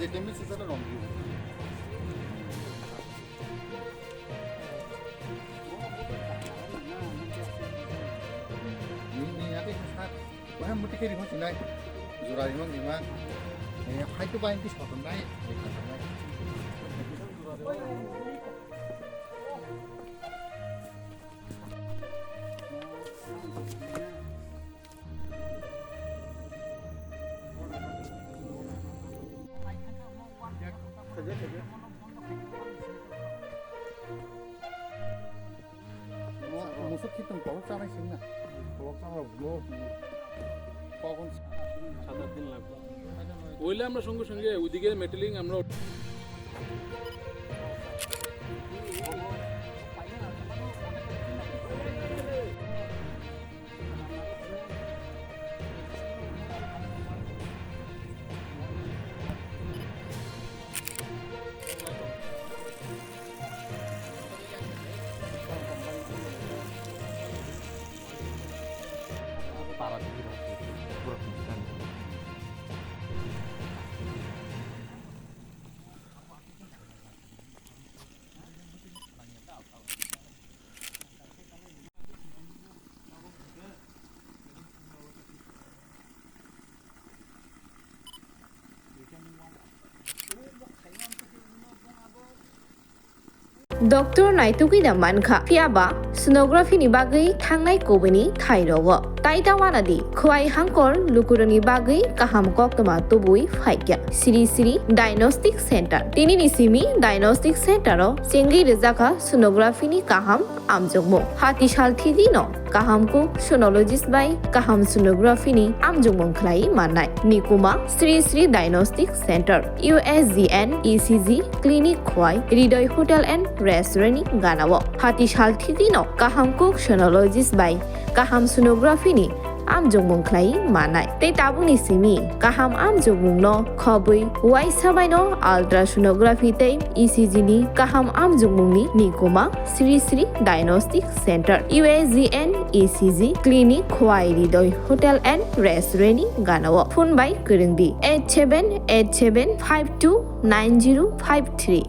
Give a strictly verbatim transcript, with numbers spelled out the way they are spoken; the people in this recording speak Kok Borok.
Vitamin C sara rong biu. Ni, ni ate kha sa, wah muti kiri ho sinai. Jura rimang rimang. Eh, hai tu bain ti soton nai. Musuk khitong kolok chanai singna. Kolok chanai bo. Kokon. সাত আট দিন লাগবে। ওইলে আমরা সঙ্গে সঙ্গে ওইদিকে মেটেলিং আমরা Doctor naitugwi da mankha, phiyaba sonography ni bagwi thangnai kubuni thai rogo. Tai ta wana di, khwai hangkor lukurokni bagwi kaham koktwma tubui phaikya. Sri Sri Diagnostic Center. Tinini simi Diagnostic Center o chengwi rwjakha sonography ni kaham amjokmung. Hati sal thigwi no kaham kuk sonologist bai kaham sonography ni amjokmung khlai mannai. Nikuma Sri Sri Diagnostic Center, U S G N E C G clinic khwai Hridoy Hotel and Restaurant ni ganao. Hati sal thigwi no kaham kuk sonologist bai kaham sonography ni amjokmung khlai mannai. Tei tabukni simi kaham amjokmung no khobwi uaisa bai no ultrasonography tei E C G ni kaham amjokmung ni nikuma Sri Sri Diagnostic Center, U S G N E C G clinic, Khwai Hridoy Hotel and Restaurant ni ganao. Phone bai kwrwng di eight seven eight seven five two nine zero five three.